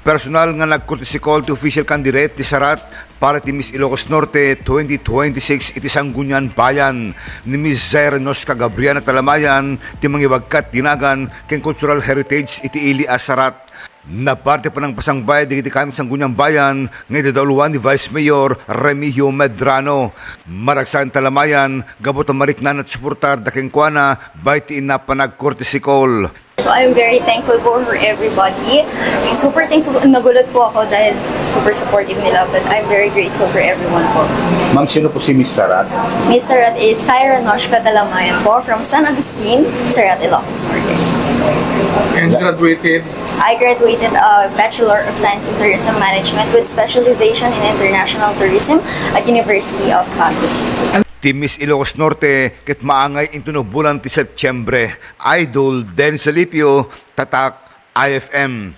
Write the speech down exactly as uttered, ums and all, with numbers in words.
Personal nga nag-courtesy call ti official candidate ti Sarat para ti Miss Ilocos Norte twenty twenty-six iti Sangguniang Bayan ni Miss Zaira Nosca Gabriana Talamayan ti mangibagkat ti nagan ken cultural heritage iti ili a Sarat. Naparte panangpasangbayan dagiti kamit Sangguniang Bayan nga idadauluan ni Vice Mayor Remigio Medrano. Maragsakan Talamayan gapu ta mariknana ti suportar da kenkuana baet ti inna panag-courtesy call. So I'm very thankful po for everybody. Super thankful. Nagulat po ako dahil super supportive nila, but I'm very grateful for everyone po. Ma'am, sino po si Miss Sarat? Miss Sarat is Syra Noshka Talamayan po from San Agustin, Sarat, Ilocos Norte. And graduated. I graduated a Bachelor of Science in Tourism Management with specialization in international tourism at University of Baguio. Ti Miss Ilocos Norte ket maangay intono bulan ti Setyembre. Idol Dennis Alipio, Tatak I F M.